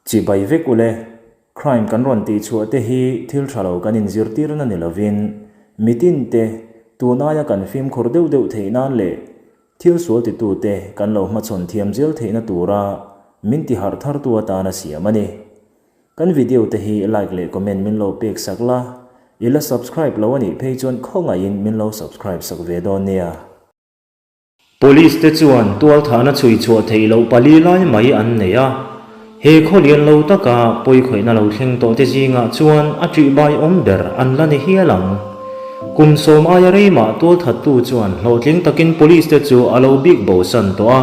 Chibai vek ule, crime kan rawn tihchhuah te hi thil tha lo kan inzirtirna ni lovin mitin te tun aia kan fimkhur deuh deuh theih nan leh thil sual titute kan lo hmachhawn thiam zel theihna tura min tiharh thartu atana siam a ni. Kan video te hi like leh comment min lo pek sak la, i la subscribe lo a nih phei chuan khawngaihin min lo subscribe sak ve dawn nia. Police te chuan tualthahna chhui chhuah theih loh pali lai mai an nei a, he khawlian lo taka pawikhawihna lo thleng tawh te zingah chuan a ṭihbai awm ber an la ni hial ang. Kum sawm aia reimah tualthattu chuan hlawhtling takin police te chu a lo bik bosan tawh a,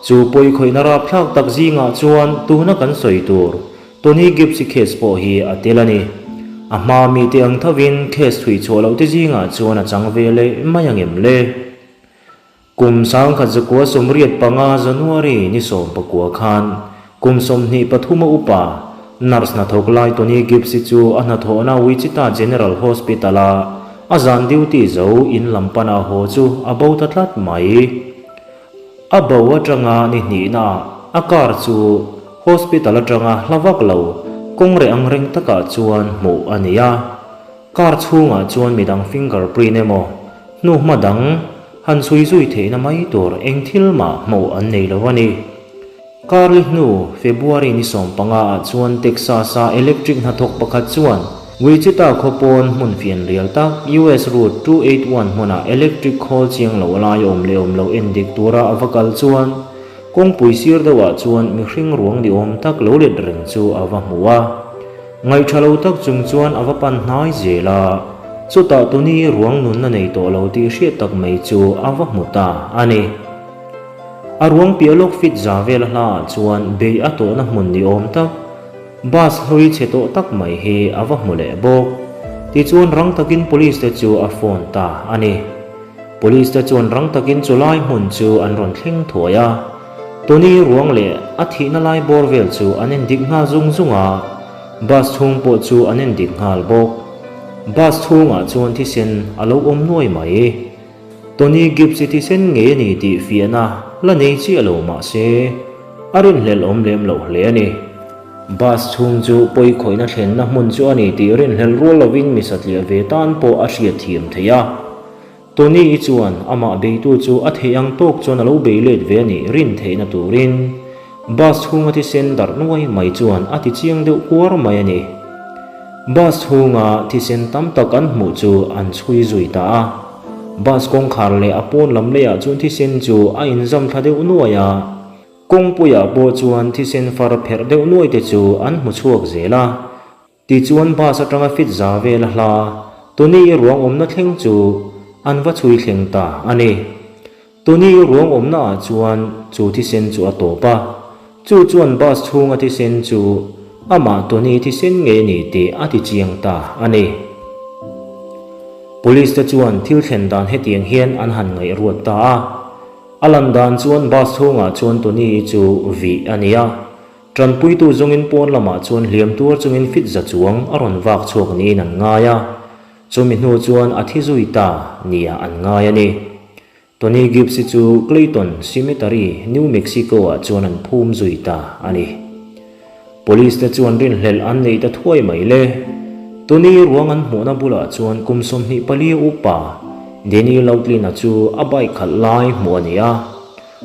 chu pawikhawihna rapthlak tak zingah chuan tuna kan sawi tur Tony Gibbs-i case pawh hi a tel a ni. A hma mite ang thovin case chhui chhuah loh te zingah chuan a chang ve leh mai angem le? Kum 1985 January ni 19 khan kum 23 a upa nurse hnathawk lai Tony Gibbs-i chu a hnathawhna Wichita General Hospital-a a zan duty zo in lam pana haw chu a bo ta tlat mai. A bo atanga ni hnihnaah a car chu hospital atanga hla vak lo kawng reh ang reng takah chuan hmuh a ni a. Car chhungah chuan midang finger print emaw hnuhma dang han chhui zui theihna mai tur eng thil mah hmuh an nei lo a ni. Car li hnu February ni 15 ah chuan Texas-a electric hnathawk pakhat chuan Wichita khaw pawn hmun fian rial tak US Route 281 hmunah electric khawl chiang lo lai awm leh awm lo en dik tura a va kal chuan kawngpui sir deuhah chuan mihring ruang ni awm tak lo let reng chu a va hmu a. Ngaihṭha lo tak chung chuan a va pan hnai zel a, chutah Tony ruang nunna nei tawh lo tih hriat tak mai chu a va hmu ta a ni. A ruang piah lawk fit za vel hlaah chuan bei a tawhna hmun ni awm tak, bus hlui chhe tawh tak mai hi a va hmu leh bawk. Tichuan rang takin police te chu a phone ta a ni. Police te chuan rang takin chulai hmun chu an rawn thleng thuai a. Tony ruang leh a thihna lai bawr vel chu an endik nghal zung zung a, bus chhung pawh chu an endik nghal bawk. Bus chhungah chuan thisen a lo awm nuai mai. Tony Gibbs-i thisen ngei a ni tih fiahna la nei chiah lo mah se, a rinhlelh awm lem loh hle a ni. Bus chhung chu pawikhawihna thlenna hmun chu a ni tih rinhlelh rual lovin mi satliah ve tan pawh a hriatthiam theih a. Tony-i chuan amah beitu chu a theih ang tawk chuan a lo bei let ve a nih rin theihna turin bus chhunga thisen darh nuai mai chuan a ti chiang deuh kuar mai a ni. Bus chhunga thisen tam tak an hmuh chu an chhui zui ta a. Bus kawngkhar leh a pawn lam leiah chuan thisen chu a inzam thla deuh nuai a. Kawngpuiah pawh chuan thisen far pherh deuh nuai te chu an hmu chhuak zel a. Tichuan bus atanga fit za vel a hla, Tony-i ruang awmna thleng chu an va chhui thleng ta a ni. Tony-i ruang awmna ah chuan chu thisen chu a tawp a, chu chuan bus chhunga thisen chu amah Tony thisen ngei a ni tih a ti chiang ta a ni. Police te chuan thil thlen dan hetiang hian an han ngaihruat ta a, a lan dan chuan bus chhungah chuan Tony-i chu vih a ni a, Tanpuitu zawngin pawn lamah chuan hliam tuar chungin fit za chuang a rawn vak chhuak niin an ngai a, chumi hnu chuan a thi zui ta nia an ngai a ni. Tony Gibbs-i chu Clayton Cemetery, New Mexico-ah chuan an phum zui ta a ni. Police te chuan rinhlelh an neih ta thuai mai le. Tony ruang an hmuhna bulah chuan kum 24 upa Danny Loughlin-a chu a bike khalh lai hmuh a ni a.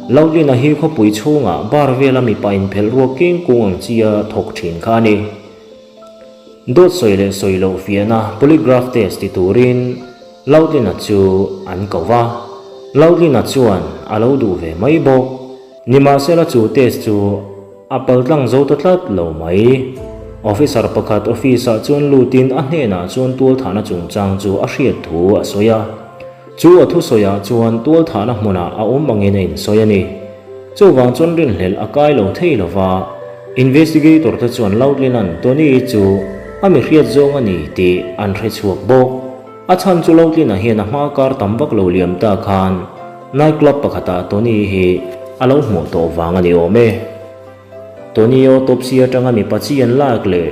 Loudlina hi khawpui chhungah bar vela mipa inphelh ruak keng kung ang chia thawk thin kha a ni. Dawt sawi leh sawi loh fiahna polygraph test ti turin Loudlina chu an ko va. Loudlina chuan a lo duh ve mai bawk. Nimahsela chu test chu a paltlang zo ta tlat lo mai. Officer pakhat office ah chuan lutin a hnenah chuan tualthahna chungchang chu a hriat thu a sawi a. Chu a thusawiah chuan tualthahna hmunah a awm angin a insawi a ni. Chuvang chuan rinhlelh a kai lo thei lo va, investigator te chuan Loudlin-a'n Tony-i chu a mi hriat zawng a ni tih an hre chhuak bawk. A chhan chu Loudlin-a hian a hma kar tam vak lo liam ta khan night club pakhatah Tony-i hi a lo hmuh tawh vang a ni awm e. Tony autopsy atanga mipa chi an lak leh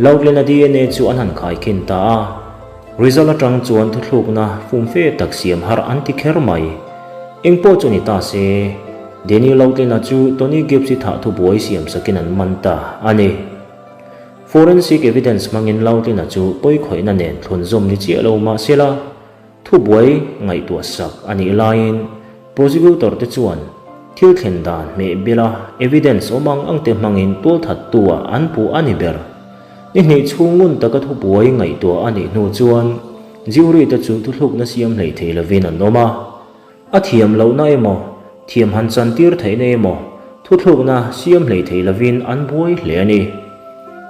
Loudlin-a DNA chu an han khaikhin ta a. Result atang chuan thuthlukna fumfe tak siam har an ti kher mai. Engpawh chu ni ta se. Danny Loutlin-a chu Tony Gibbs-i thah thubuai siam sakin an man ta a ni. Forensic evidence hmangin Loutlin-a chu pawikhawihna nen thlunzawm ni chiah lo mah sela, thubuai ngaihtuah sak a nih laiin prosecutor te chuan thil thlen dan hmeh bila evidence awm ang ang te hmangin tualthattu ah an puh a ni ber. Ni hnih chhung ngun taka thubuai ngaihtuah a nih hnu chuan jury te chu thuthlukna siam hlei thei lovin an awm a. A thiam lohna emaw, thiam han chantir theihna emaw, thuthlukna siam hlei thei lovin an buai hle a ni.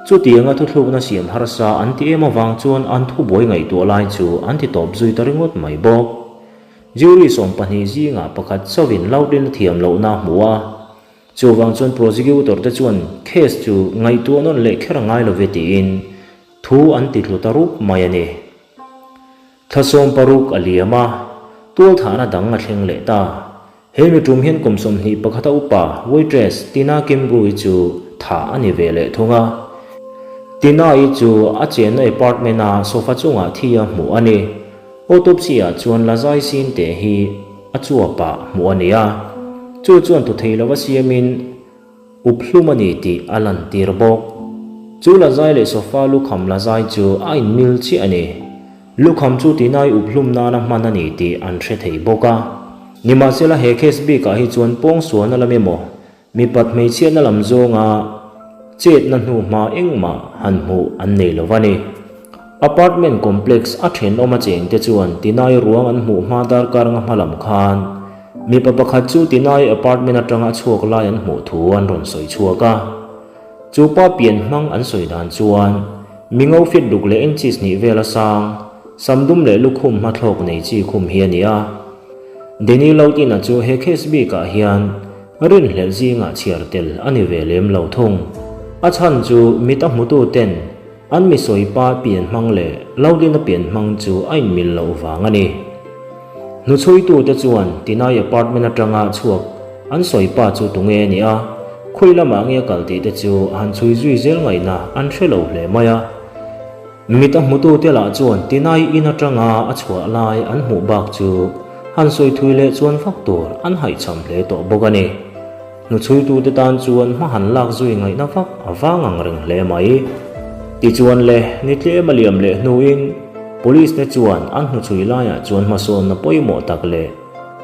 Chutianga thuthlukna siam harsa an ti em avang chuan an thubuai ngaihtuah lai chu an ti tawp zui ta ringawt mai bawk. Jury 20 zingah pakhat chauhin Loudlin a thiam lohna a hmu a. Chuvang chuan prosecutor te chuan case chu ngaihtuah nawn leh kher a ngai love tiin thu an ti tlu ta rup mai a ni. Thla 16 a liam a, tualthahna dang a thleng leh ta. He mi tum hian kum 21 a upa waitress Tina Kimbrough-i chu thah a ni ve leh thung a. Tina-i chu a chenna apartment-a sofa chungah thi a hmuh a ni. Autopsy-ah chuan lazai sin te hi a chuapah hmuh a ni a. Chu chuan tu thei lova siamin Up hlum a ni tih a lantir bawk. Chu lazai leh sofa lukham lazai chu a inmil chiah a ni. Lukham chu tinai up hlum nana hman a ni tih an hre thei bawk a. Nimahsela he case bikah hi chuan pawngsualna lam emaw, mipat hmeichhiatna lam zawnga chetna hnu hma engmah han hmuh an nei lo va ni. Apartment complex a thenawm a chengte chuan tinai ruang an hmuh hma darkar nga hma lam khan mipa pakhat chu tinai apartment atanga a chhuak lai an hmuh thu an rawn sawi chhuak a. Chu pa pian hmang an sawi dan chuan mi ngo fit ruk leh inches hnih vel a sang, samdum leh lukhum hmathlawk nei chi khum hi a ni a. Danny Loutin-a chu he case bikah hian rinhlelh zingah chhiar tel a ni ve lem lo thung. A chhan chu mit a hmutu ten An mi sawi pa pian hmang leh Laudina pian hmang chu a inmil loh vang a ni. Hnuchhuitute chuan Tinai apartment atanga chhuak an sawi pa chu tunge a ni a, khawi lamah nge a kal tih te chu han chhui zui zel ngaihna an hre lo hle mai a. Mit a hmutute lah chuan Tinai in atanga a chhuah lai an hmuh bak chu han sawi thui leh chuan vak tur an haihchham hle tawh bawk a ni. Hnuchhuitute tan chuan hma han lak zui ngaihna vak a vang ang reng hle mai. Tichuan le, ni tlem a liam leh hnuin Police te chuan an hnuchhui laiah chuan hmasawnna pawimawh tak leh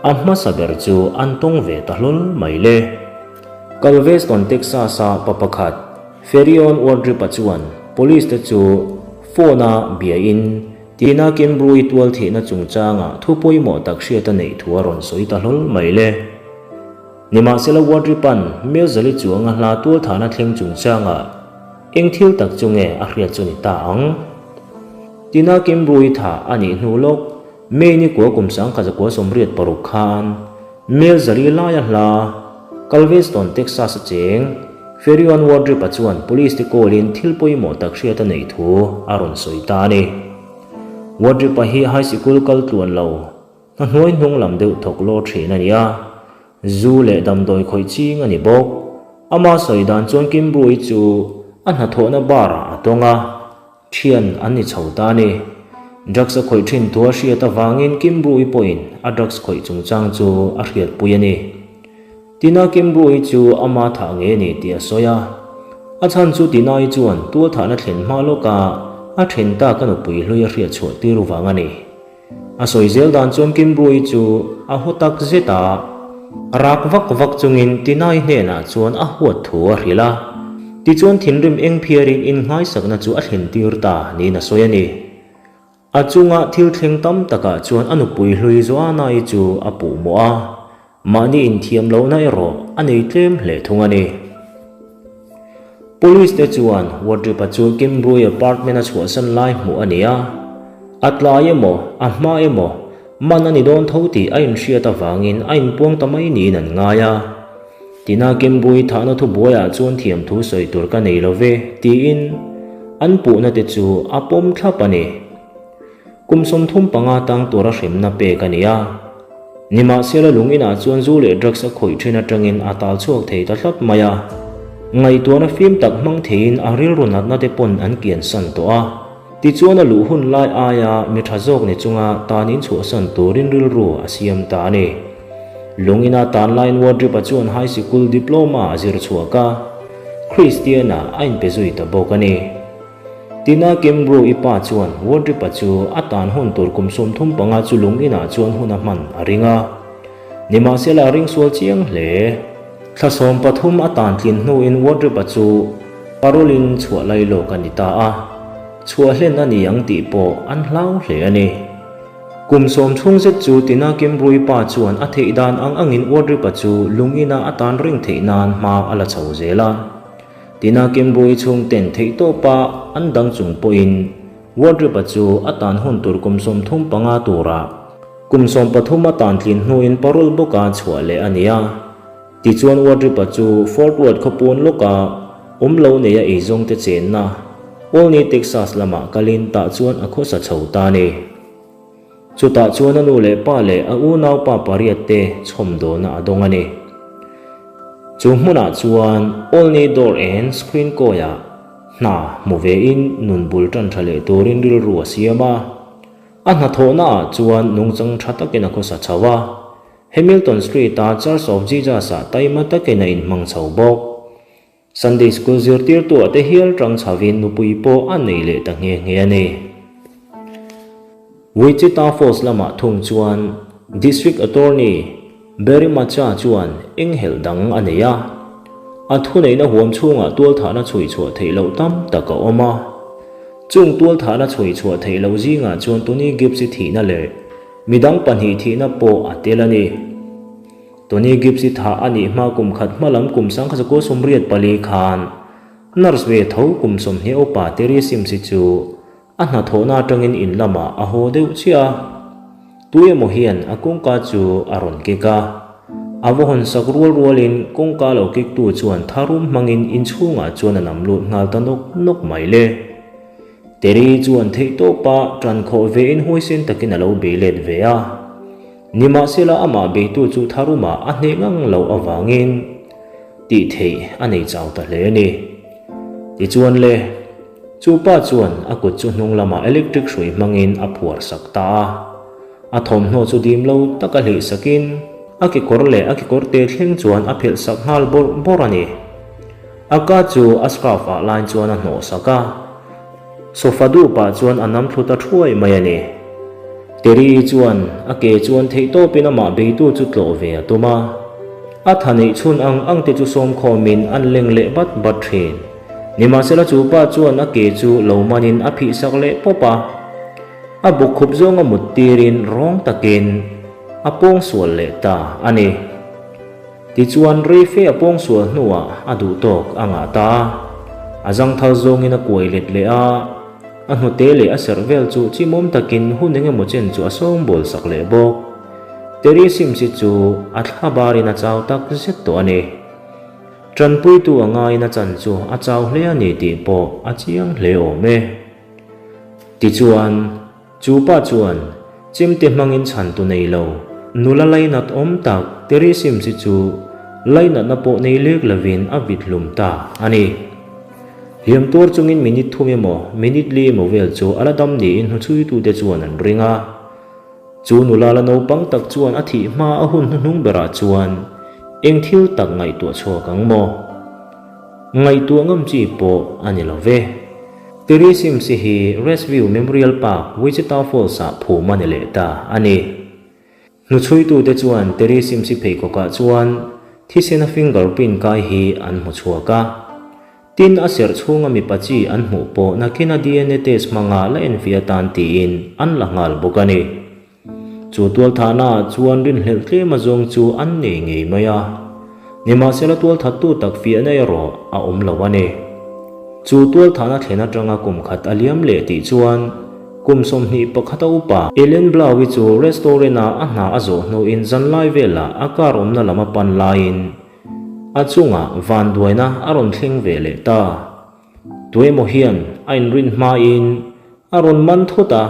a hmasa ber chu an tawng ve ta hlawl mai le. Galveston, Texas-a pa pakhat Ferion Wardrip-a chuan Police te chu phone-a biain Tina Kimbrough-i tual thihna chungchanga thu pawimawh tak hriat a neih thu a rawn sawi ta hlawl mai le. Nimahsela Wardripan Melzali chuang a hla tualthahna thleng chungchangah eng thil tak chu nge a hriat chu ni ta ang? Tina Kimbrough-i thah a nih hnu lawk May ni kua kum 1986 khan Melzali laia hla Galveston, Texas a cheng Ferion Wardrip-a chuan police te call-in thil pawimawh tak hriat a neih thu a rawn sawi ta a ni. Wardrip-a hi high sikul kal tluan lo Hna hnuai hnung lam deuh thawk law thin a ni a, zu leh damdawi khawih ching a ni bawk. Ama sawi dan chuan Kimbrough-i chu a hnathawhna bar-ah a tawng a, thian an ni chho ta a ni. Drugs a khawih thin thu a hriat avangin Kimbrough-i pawhin a drugs khawih chungchang chu a hriatpui a ni. Tina Kimbrough-i chu ama thah nge ni tih a sawi a, a chhan chu Tina-i chuan tualthahna thlen hma lawka a then tak a nupui hlui a hriat chhuah tir vang a ni. A sawi zel dan chuan Kimbrough-i chu a haw tak zet a, rak vak vak chungin Tinai hnenah chuan a huat thu a hrilh a. Tichuan thinrim eng phiarin innghaisakna chu a thlen tir ta niin a sawi a ni. A chunga thil thleng tam takah chuan a nupui hlui Joanna-i chu a puhmawh a, Mahni inthiam lohna erawh a nei tlem hle thung a ni. Police te chuan Wardrip-a chu Kimbrough apartment a chhuahsan lai hmuh a ni a, a tlai emaw, a hma emaw, man a ni dawn tho tih a inhriat avangin a inpuang ta mai niin an ngai a. Tina Kimbrough-i thahna thubuaiah chuan thiamthu sawi tur ka nei lo ve, tiin an puhna te chu a pawm thlap a ni. Kum 35 tang tura hremna pek a ni a. Nimahsela lung inah chuan zu leh drugs a khawih thin atangin a tal chhuak thei ta tlat mai a. Ngaihtuahna fim tak hmang theiin a rilru natna te pawn an kian san tawh a. Tichuan a luh hun lai aia mi tha zawk ni chunga tan in chhuahsan turin rilru a siam ta a ni. Lungina tan laiin Wardrip-a chuan high sikul diploma a zir chhuak a, Kristian-ah a inpe zui ta bawk a ni. Tina Kimbrough-i pa chuan Wardrip-a chu a tan hun tur kum 35 chu lunginah chuan hun a hman a ring a. Nimahsela a ring sual chiang hle. Thla 13 a tan tlin hnuin Wardrip-a chu parole-in chhuah lai lawk a ni ta a, chhuah hlen a ni ang tih pawh an hlau hle a ni. Kum sawm chhung zet chu Tina Kimbrough-i pa chuan a theih dan ang angin Wardrip-a chu lungina a tan reng theih nan hma a la chho zel a. Tina Kimbrough-i chhungten theihtawpa an dang chung pawhin Wardrip-a chu a tan hun tur kum 35 turah kum 13 a tan tlin hnuin parole bawka chhuah leh a ni a. Tichuan Wardrip-a chu Fort Worth khawpawn lawka awm lo neia eizawngte chenna Olney, Texas lamah kalin tah chuan a khawsa chho ta a ni. Chutah chuan a nu leh pa leh a unaupa pariat te chhawmdawlna a dawng a ni. Chu hmunah chuan Olney Door and Screen kawiah hna hmu vein nun bul tan tha leh turin rilru a siam a. A hnathawhnaah chuan nungchang tha takin a khawsa chho a. Hamilton Street-a Church of Jesus-ah taima takin a inhmang chho bawk. Sunday School zirtirtuah te hial tang chhavin nupui pawh a nei leh ta nghe nghe a ni. Wichita Falls lamah thung chuan District Attorney Barry Macha chuan enghelh dang a nei a. A thuneihna huam chhungah tualthahna chhui chhuah theih loh tam tak a awm a. Chung tualthahna chhui chhuah theih loh zingah chuan Tony Gibbs-i thihna leh midang pahnih thihna pawh a tel a ni. Tony Gibbs-i thah a nih hma kum khat hma lam kum 1984 khan nurse ve tho kum 20 upa Terry Sims-i chu a hnathawhna atangin in lamah a haw deuh chiah a. Tu emaw hian a kawngka chu a rawn kik a. A va hawn sak rual rualin kawngka lo kiktu chuan tharum hmangin inchhungah chuan a nam lut nghal ta nawk nawk mai le. Terry chuan theihtawpa tan khawh vein huaisen takin a lo bei let ve a. Nimahsela amah beitu chu tharumah a hneh ngang loh avangin tih theih a nei chau ta hle a ni. Tichuan le, chu pa chuan a kut chu hnung lamah electric hrui hmangin a phuar sak ta a. A thawmhnaw chu dim lo taka hlih sakin a kekawr leh a kekawr te thleng chuan a phelh sak nghal bawrh bawrh a ni. A ka chu a scarf ah lain chuan a hnawh sak a. Sofa duh pah chuan a nam thlu ta thuai mai a ni. Terry chuan a ke chuan theihtawpin amah beitu chu tlawh ve a tum a. A tha neih chhun ang ang te chu sawmkhawmin an leng leh bat bat thin. Nimahsela chu pa chuan a ke chu lo manin a phihsak leh pawp a. A bawkkhup zawnga mut tirin rawng takin a pawngsual leh ta a ni. Tichuan, reife a pawngsual hnuah a duh tawk a ngah ta a. A zangthal zawngin a kuai let leh a, a hnute leh a serh vel chu chimawm takin hun eng emaw chen chu a sawngbawl sak leh bawk. Terry Sims hi chu a thla barin a chau tak zet tawh a ni. Tanpuitu a ngaiin a chan chu a chau hle a ni tih pawh a chiang hle awm e. Tichuan. Chu pa chuan, Chemte hmangin chhantu nei lo, nula lainat awm tak Terry Sims-i chu lainatna pawh nei lek lovin a vit hlum ta a ni. Hliam tuar chungin minute thum emaw, minute li emaw vel chu a la dam niin hnuchhuitute chuan an ring a. Chu nula la naupang tak chuan a thih hma a hun hnuhnung berah chuan eng thil tak ngaihtuah chhuak ang maw? Ngaihtuah ngam chi pawh a ni lo ve. Terry Sims hi Restview Memorial Park, Wichita Falls-ah phum a ni leh ta a ni. Hnuchhuitute chuan Terry Sims hi pheikhawkah chuan thisena fingerprint kai hi an hmu chhuak a. Tin, a serh chhunga mipa chi an hmuh pawh nakina DNA test hmanga la enfiah atan tiin an la nghal bawk a ni. Chu tualthahnaah chuan rinhlelh tlem azawng chu an nei ngei mai a, nimahsela tualthattu tak fiahna erawh a awm lo a ni. Chu tualthahna thlen atanga kum khat a liam leh tih chuan kum 21 a upa Ellen Blau-i chu restaurant-ah a hna a zawh hnuin zanlai velah a car awmna lam a pan laiin a chungah vanduaina a rawn thleng ve leh ta. Tuemaw hian a inrin hmain a rawn man thut a,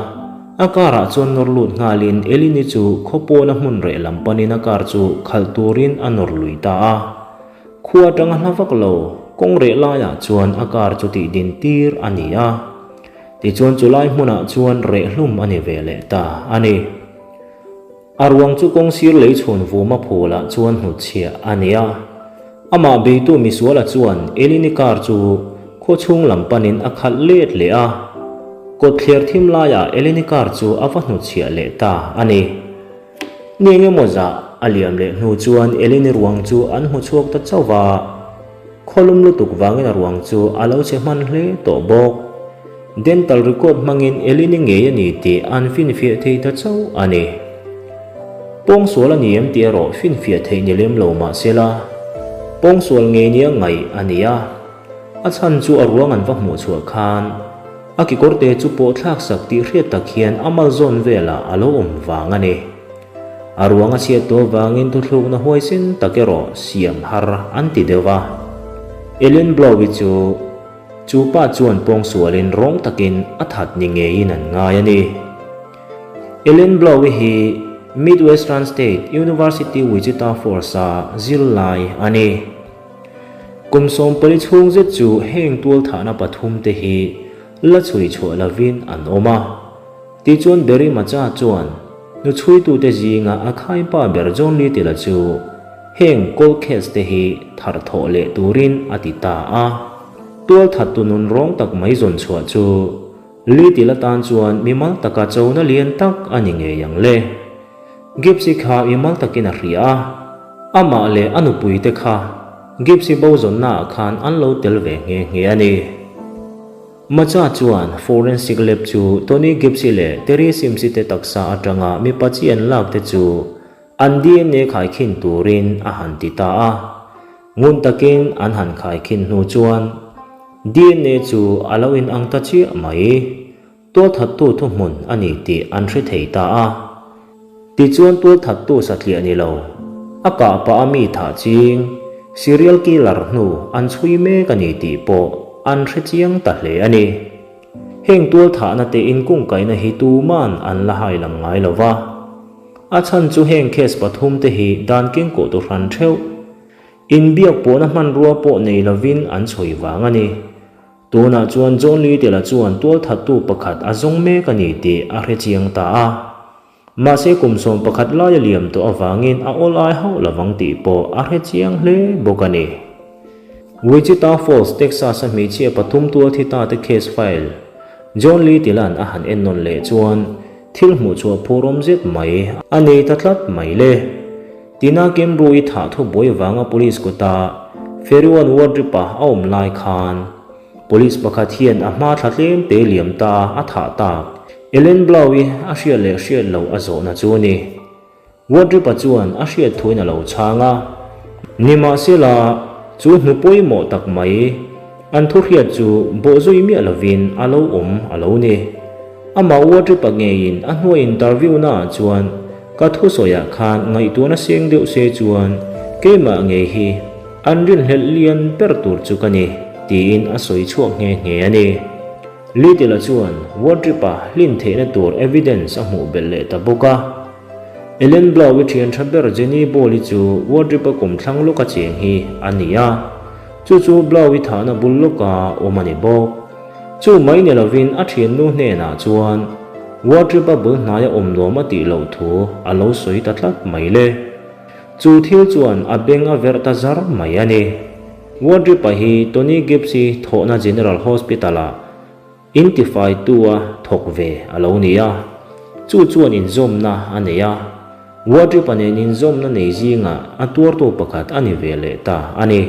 a car ah chuan nawr lut nghalin Elini chu khawpawna hmun reh lam panin a car chu khalh turin a nawr lui ta a. Khua atanga hla vak lo kawng reh laiah chuan a car chu tih din tir a ni a, tichuan chulai hmunah chuan reh hlum a ni ve leh ta a ni. A ruang chu kawng sir lei chhun vuma phulah chuan hnutchhiah a ni a. Amah beitu misuala chuan Elini car chu khaw chhung lam panin a khalh let leh a. Kawtthler thim laiah Elini car chu a va hnutchhiah leh ta a ni. Ni engemaw zah a liam leh hnu chuan Elini ruang chu an hmu chhuak ta chauh va. Khawlum lutuk vangin a ruang chu a lo chhe hman hle tawh bawk. Dental record hmangin Elini ngei a ni tih an finfiah thei ta chauh a ni. Pawngsual a ni em tih erawh finfiah theih ni lem lo mah sela, pawngsual ngei nia ngaih a ni a. A chhan chu a ruang an va hmuh chhuah khan a kekawrte chu pawh thlak sak tih hriat tak hian a malzawn velah a lo awm vang a ni. A ruang a chhiat tawh avangin thuthlukna huaisen tak erawh siam har an ti deuh a. Ellen Blow-i chu chu pa chuan pawngsualin rawng takin a that ni ngeiin an ngai a ni. Ellen Blow-i hi Midwestern State University Wichita Falls-a zirlai a ni. Kum 14 chhung zet chu heng tualthahna pathumte hi la chhui chhuah lovin an awm a. Tichuan Barry Macha chuan nu chhuitute zinga a khaipa ber John Little-a chu heng cold case te hi thar thawh leh turin a ti ta a. Tualthattu nun rawng tak mai zawn chhuah chu Little-a tan chuan mimal taka chona lian tak a ni ngei ang le. Gipsy kha mimal takin a hria a, amah leh a nupuite kha Gipsy bo zawnnaah khan an lo tel ve nghe nghe a ni. Macha chuan forensic lab chu Tony Gibbs-i leh Terry Sims-i te taksa atanga mipa chi an lak te chu an dna khaikhin turin a han ti ta a. Ngun takin an han khaikhin hnu chuan dna chu a lo inang ta chiah mai. Tualthattu thuhmun a ni tih an hre thei ta a. Tichuan tualthattu satliah ni lo, a kah pah a mi thah ching, serial killer hnu an chhui mek a ni tih pawh an hre chiang ta hle a ni. Heng tualthahna te inkungkaihna hi tuman an la hai lang ngai lo va. A chhan chu heng case pathum te hi dan kengkawh tu hran theuh, inbiak pawhna hmanrua pawh nei lovin an chhui vang a ni. Tunah chuan John Little-a chuan tualthattu pakhat a zawng mek a ni tih a hre chiang ta a. Mahse kum 11 lai a liam tawh avangin a awl ai hauh lovang tih pawh a hre chiang hle bawk a ni. Wichita Falls, Texas-a hmeichhia pathum tualthi ta te case file John Little-a'n a han ennawn leh chuan thil hmuhchhuah phur awm zet mai a nei ta tlat mai le. Tina Kemru-i thah thu buai vanga police kuta Ferry-One Wardrip-a a awm lai khan police pakhat hian a hma thla tlem te liam ta a thah tak. Ellen Blau-i a hriat leh hriat loh a zawhna chu a ni. Wardrip-a chuan a hriat thuin a lo chhang a. Nimahsela, chu hnu pawimawh tak mai an thu hriat chu bawhzui miah lovin a lo awm a lo ni. Amah Wardrip-a ngeiin a hnuai interview-naah chuan Ka thusawiah khan ngaihtuahna seng deuh se chuan keimah ngei hi an rinhlelh lian ber tur chu ka ni, tiin a sawi chhuak nghe nghe a ni. Little-a chuan Wardrip-a hlin theihna tur evidence a hmuh belh leh ta bawk a. Ellen Blau-i thian tha ber Jenny Ball-i chu Wardrip-a kum thlang lawka cheng hi a ni a, chu chu Blau-i thahna bul lawka awm a ni bawk. Chu mai ni lovin a thiannu hnenah chuan Wardrip-a bul hnaia awm nuam a tih loh thu a lo sawi ta tlat mai le. Chu thil chuan a beng a verh ta zar mai a ni. Wardrip-a hi Tony Gibbs-i thawhna General Hospital-ah intifaitu-a thawk ve a lo ni a. Chu chuan inzawmna a nei a. Wardrip-a nen inzawmna nei zingah a tuartu pakhat a ni ve leh ta a ni.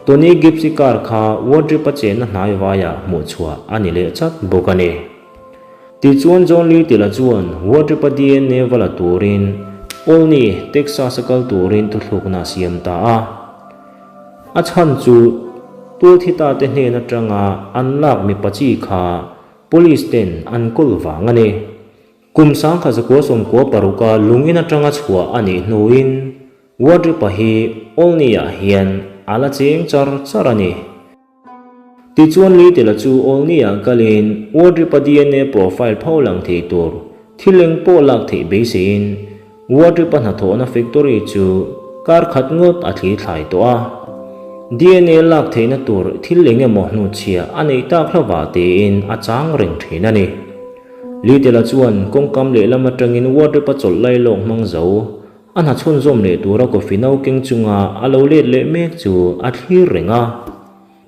Tony Gibbs-i car kha Wardrip-a chenna hnai vaiah hmuh chhuah a ni leh chat bawk a ni. Tichuan John Little-a chuan Wardrip-a dna va la turin Olney, Texas-a kal turin thuthlukna a siam ta a. A chhan chu tualthita te hnen atanga an lak mipa chi kha police ten an kawl vang a ni. Kum 1996 a lungin atanga chhuah a nih hnuin Wardrip-a hi Olney-ah hian a la cheng char char a ni. Tichuan Little-a chu Olney-ah kalin Wardrip-a dna profile pho lang thei tur thil eng pawh lak theih beiseiin Wardrip-a hnathawhna factory chu kar khat ngawt a thli thlai tawh a. Dna lak theihna tur thil eng emaw hnuchhiah a neih tak hlovah tiin a chang reng thin a ni. Little-a chuan kawngkam lehlam atangin wardrobe-a chawlh lailawk hmang zo, a hna chhunzawm leh tura coffee no keng chunga a lo let leh mek chu a thlir reng a.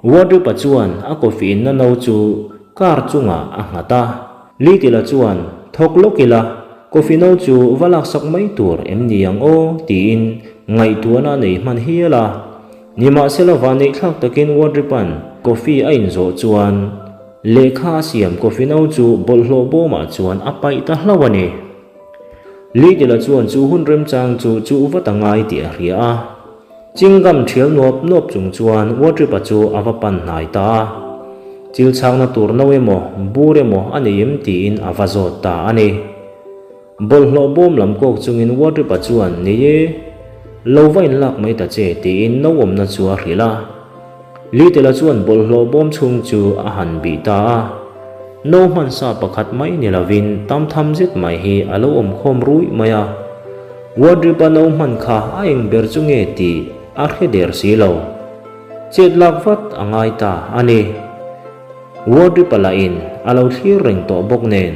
Wardrobe-a chuan a coffee inna no chu car chungah a nghat a. Little-a chuan, Thawk lawk ila, coffee no chu va laksak mai tur em ni ang aw? tiin ngaihtuahna a nei hman hial a. Nimahsela vanneihthlak takin Wardrobe-a'n coffee a inzawh chuan lehkha a siam coffee no chu bawlhhlawh bawmah chuan a paih ta hlauh a ni. Little-a chuan chu hun remchang chu chuh vat a ngai tih a hria a. Chingam thial nuap nuap chung chuan Wardrobe-a chu a va pan hnai ta a. Chil chhakna tur no emaw, bur emaw a nei em tiin a va zawt ta a ni. Bawlhhlawh bawm lam kawk chungin Wardrobe-a chuan, Nei e, lo va inlak mai ta che, tiin no awmna chu a hrilh a. Little-a chuan bawlhhlawh bawm chhung chu a han bih ta a. No hmansa pakhat mai ni lovin tam tham zet mai hi a lo awm khawm ruih mai a. Wardrobe-a no hman kha a eng ber chu nge tih a hre der si lo. Chet lak vat a ngai ta a ni. Wardrobe-a lahin a lo thlir reng tawh bawk nen,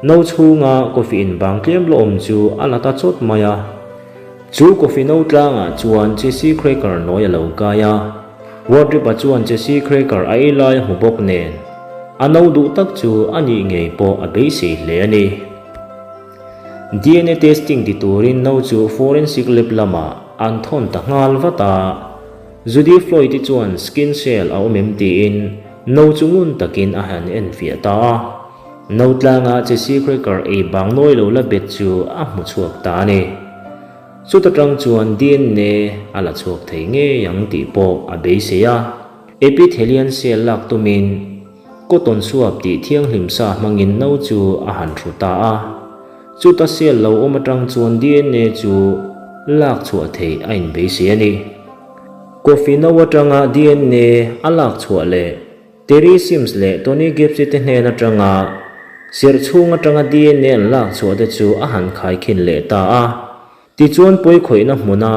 no chhunga coffee in bang tlem la awm chu a la ta chawt mai a. Chu coffee no tlangah chuan Jesse Cracker nawi a lo kai a. Wardrobe-a chuan Jesse Cracker a ei lai a hmu bawk nen, a no duh tak chu a nih ngei pawh a beisei hle a ni. Dna testing ti turin no chu forensic lab lamah an thawn ta nghal vat a. Judy Floyd-i chuan skin cell a awm em tiin no chu ngun takin a han enfiah ta a. No tlanga Jesse Cracker ei bang nawi lo la bet chu a hmu chhuak ta a ni. Chuta tang chuan dna a la chhuak thei ngei ang tih pawh a beisei a. Epithelian cell lak tumin cotton swab tih thianghlim sa hmangin no chu a han hru ta a. Chuta cell lo awm atang chuan dna chu lak chhuah theih a inbeisei a ni. Coffee no atanga dna a lak chhuah leh Terry Sims leh Tony Gibbs te hnen atanga serh chhung atanga dna an lak chhuah te chu a han khaikhin leh ta a. Tichuan pawikhawihna hmuna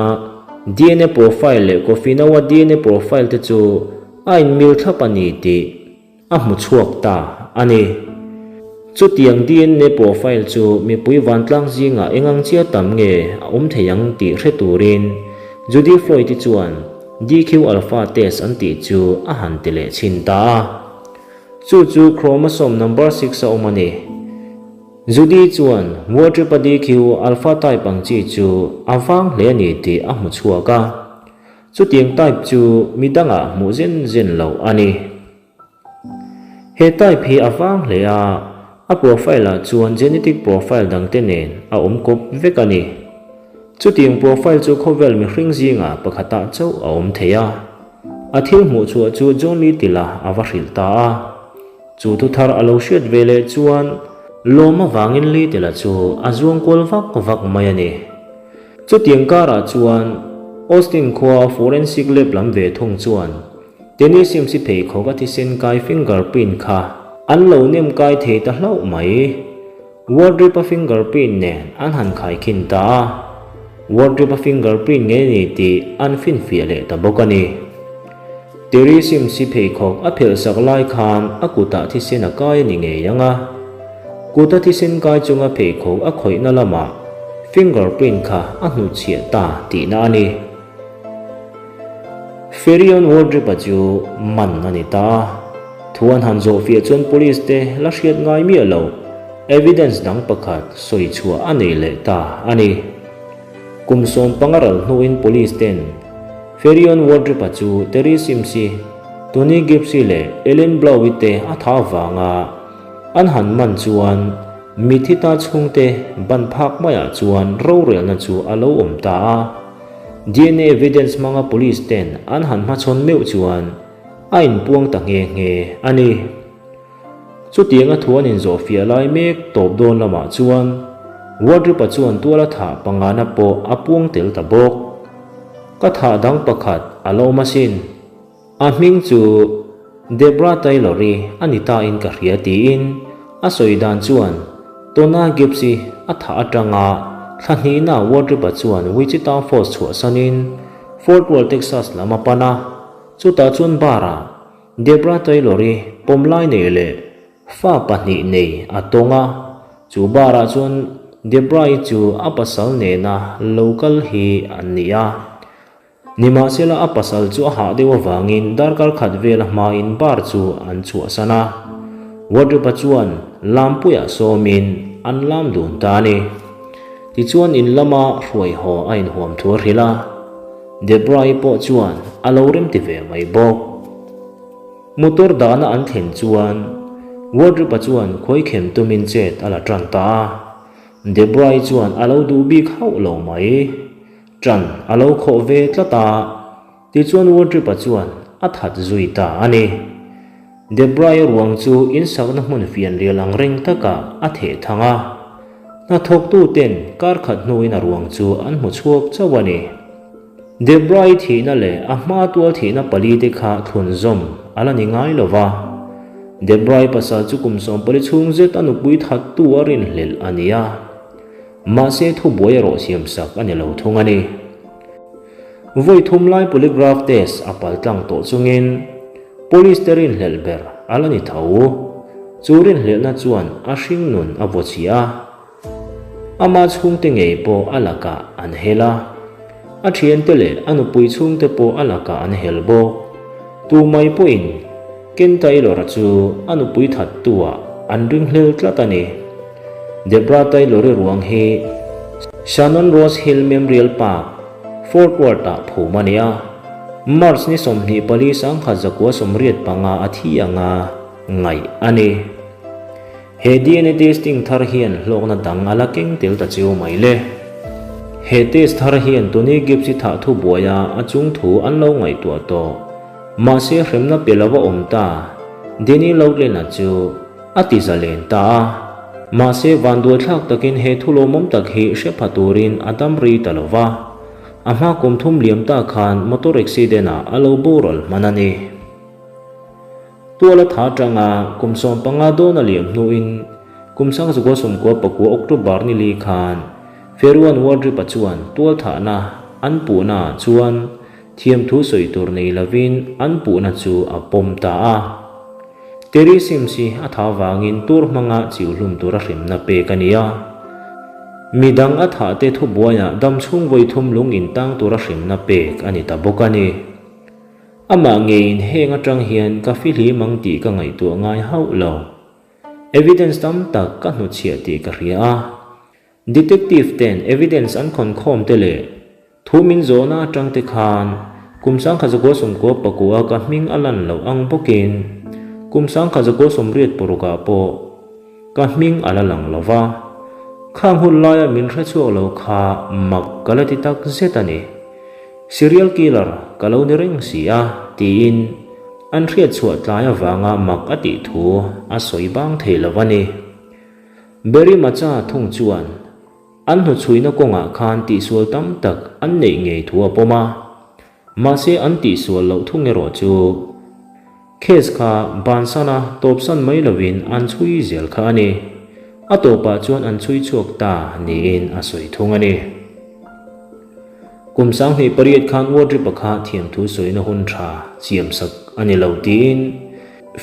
dna profile leh coffee no-a dna profile te chu a inmil thlap a ni tih a hmu chhuak ta a ni. Chutiang dna profile chu mipui vantlang zingah eng ang chia tam nge a awm thei ang tih hre turin Judy Floyd-i chuan DQ Alpha test an tih chu a han ti leh chhin ta a. Chu chu chromosome number six a awm a ni. Judy chuan Waltrip-a DQ Alpha type ang chi chu a vang hle a ni tih a hmu chhuak a. Chutiang type chu mi dangah hmuh zen zen loh a ni. He type hi a vang hle a, a profile ah chuan genetic profile dangte nen a awm kawp vek a ni. Chutiang profile chu khawvel mihring zingah pakhatah chauh a awm thei a. A thil hmuh chhuah chu John Lee Tila a va hrilh ta a. Chu thuthar a lo hriat ve leh chuan lawm avangin Lee Tila chu a zuang kual vak vak mai a ni. Chutiang karah chuan Austin khua forensic lab lam ve thung chuan Tenny Sims i pheikhawk a thisen kai fingerprint kha an lo nem kai thei ta hlauh mai. Wardrip-a fingerprint nen an han khaikhin ta a, Wardrip-a fingerprint ngei a ni tih an finfiah leh ta bawk a ni. Terry Sims i pheikhawk a phelh sak lai khan a kutah thisen a kai a ni ngei ang a. Kuta thisen kai chunga pheikhawk a khawihna lamah fingerprint kha a hnutchhiah ta tihna a ni. Ferion Wardrip-a chu man a ni ta a. Thu an han zawhfiah chuan police te la hriat ngai miah lo evidence dang pakhat sawi chhuah a nei leh ta a ni. Kum 15 ral hnuin police ten Ferion Wardrip-a chu Terry Sims-i, Tony Gibbs-i leh Ellen Blow-i te a tha avanga An han man chuan mithi ta chhungte ban phak maiah chuan rorelna chu a lo awm ta a. Dna evidence hmanga police ten an han hmachhawn meuh chuan a inpuang ta nghe nghe a ni. Chutianga thu an inzawhfiah lai mek tawp dawn lamah chuan Wardrip-a chuan tuala thah pangana pawh a puang tel ta bawk. Ka thah dang pakhat a la awm asin. A hming chu Debra Taylor-i a ni ta in ka hria tiin a sawi dan chuan Tona Gibbs-i a thah atanga thla hnihna Wardrip-a chuan Wichita Falls chhuahsanin Fort Worth, Texas lam a pan a, chutah chuan bar-ah Debra Taylor-i pawm lai nei leh fa pahnih nei a tawng a. Chu bar-ah chuan Debra-i chu a pasal nena lo kal hi an ni a. Nimahsela a pasal chu a hah deuh avangin darkar khat vela hmain bar chu an chhuahsan a. Wardrobe-a chuan lampuiah sawmin an lam dun ta a ni. Tichuan in lama hruai haw a inhuam thu a hrilh a. Debra-i pawh chuan a lo remti ve mai bawk. Motor dahna an thlen chuan Wardrobe-a chuan khuaikhem tumin chet a la tan ta a. Debra-i chuan a lo duh bik hauh lo mai. Ṭan a lo khawh ve tlat a, tichuan Wardrobe-a chuan a that zui ta a ni. Debra-i ruang chu insakna hmun fianrial ang reng takah a theh thang a. Hnathawktuten kar khat hnuin a ruang chu an hmu chhuak chauh a ni. Debra-i thihna leh a hma tual thihna palite kha thlunzawm a la ni ngai lo va. Debra-i pasal chu kum 40 chhung zet a nupui thattu a rinhlelh a ni a. Mahse thubuai erawh siamsak a ni lo thung a ni. Vawi thum lai polygraph test a pal tlang tawh chungin police te rinhlelh ber a la ni tho. Chu rinhlelhna chuan a hringnun a vaw chhi a. Ama chhungte ngei pawh a lakah an hel a, a thiante leh a nupui chhungte pawh a lakah an hel bawk. Tu mai pawhin Ken Taylor-a chu a nupui thattu-ah an ringhlel tlat a ni. Debra Taylor-i ruang hi Shannon Rose Hill Memorial Park, Fort Worth-ah phum a ni a, March ni 24 1985 a thi anga ngaih a ni. He DNA testing thar hian hlawkna dang a la keng tel ta cheu mai le. He test thar hian Tony Gibbs-i thah thu buaia a chung thu an lo ngaihtuah tawh. Mahse hremna pe lo a awm ta, Danny Loughlin-a chu a ti zalen ta a. Mahse vanduaithlak takin he thu lawmawm tak hi hre pha turin a dam rei ta lo va. A hma kum thum liam ta khan motor accident-ah a lo boral hman a ni. Tuala tha atanga kum 15 dawn a liam hnuin kum 1999 October ni li khan Feruan Wardrip-a chuan tualthahna an puhnaah chuan thiamthu sawi tur nei lovin an puhna chu a pawm ta a. Terry Sims hi a tha vangin tur hmanga chiu hlum tura hrimna pek a ni a. Midang a thahte thubuaiah damchhung vawi thum lung intang tura hrimna pek a ni ta bawk a ni. Amah ngeiin heng atang hian ka fihlim ang tih ka ngaihtuah ngai hauh lo. Evidence tam tak ka hnuchhiah tih ka hria a. Detective ten evidence an khawn khawm te leh thu min zawhna atang te khan kum 1999 ka hming a lan loh ang bawkin kum 1986 ah pawh ka hming a la lang lo va. Khang hun laia min hre chhuak lo kha mak ka la ti tak zet a ni. Serial killer ka lo ni reng si a, tiin an hriat chhuah tlai avanga mak a tih thu a sawi bang thei lo a ni. Barry Macha thung chuan an hnuchhuina kawngah khan tihsual tam tak an neih ngei thu a pawm a, mahse an tihsual loh thung erawh chu case kha bansana tawpsan mai lovin an chhui zel kha a ni. A tawpah chuan an chhui chhuak ta niin a sawi thung a ni. Kum 28 khan Wardrip-a kha thiamthu sawina hun tha siamsak a ni lo tiin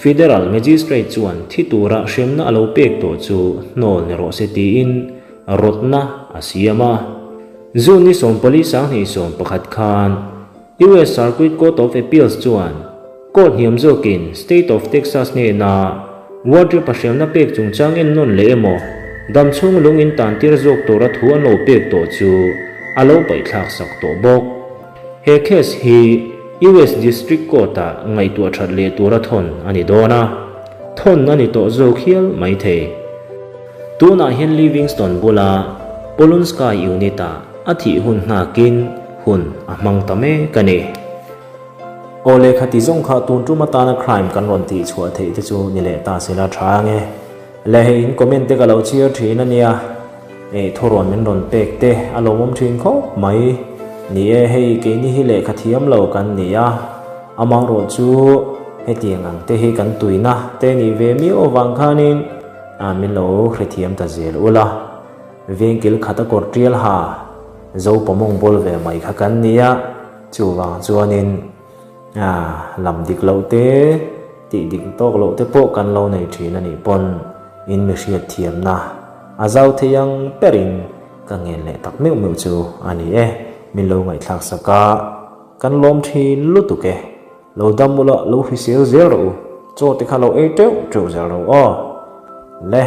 Federal Magistrate chuan thi tura hremna a lo pek tawh chu hnawl ni rawh se tiin rawtna a siam a. June ni 14 2011 khan US Circuit Court of Appeals chuan court hniam zawkin State of Texas hnena Wardrip-a hremna pek chungchang ennawn leh emaw damchhung lung in tantir zawk tura thu an lo pek tawh chu a lo paihthlak sak tawh bawk. He case hi US District Court-ah ngaihtuah that leh tura thawn a ni dawn a, thawn a ni tawh zawk hial mai thei. Tunah hian Livingston bula Polunsky Unit-ah a thih hun nghakin hun a hmang ta mek a ni. Aw lehkha ti zawng kha tun tum atana crime kan rawn tih chhuah theih te chu ni leh ta sela tha ange. Le hei in comment te ka lo chhiar thin a nia. Ei thurawn min rawn pek te a lawmawm thin khawp mai. Ni e hei keini hi lehkha thiam lo kan ni a. Amaherawh chu hetiang ang te hi kan tuina te nih ve miau avang khanin min lo hrethiam ta zel ula. Vengkil khat a kawr tial ha zo pawmawng bawl ve mai kha kan ni a. Chuvang chuanin lam dik loh te, tih dik tawk loh te pawh kan lo nei thin a nih pawn in mi hriat thiamna a zau thei ang berin ka ngen leh tak meuh meuh chu a ni e. Min lo ngaihthlak sak a, kan lawm thin lutuk e. Lo dam ula, lo hrisel zel rawh u. Chaw te kha lo ei teuh teuh zel rawh aw. Le.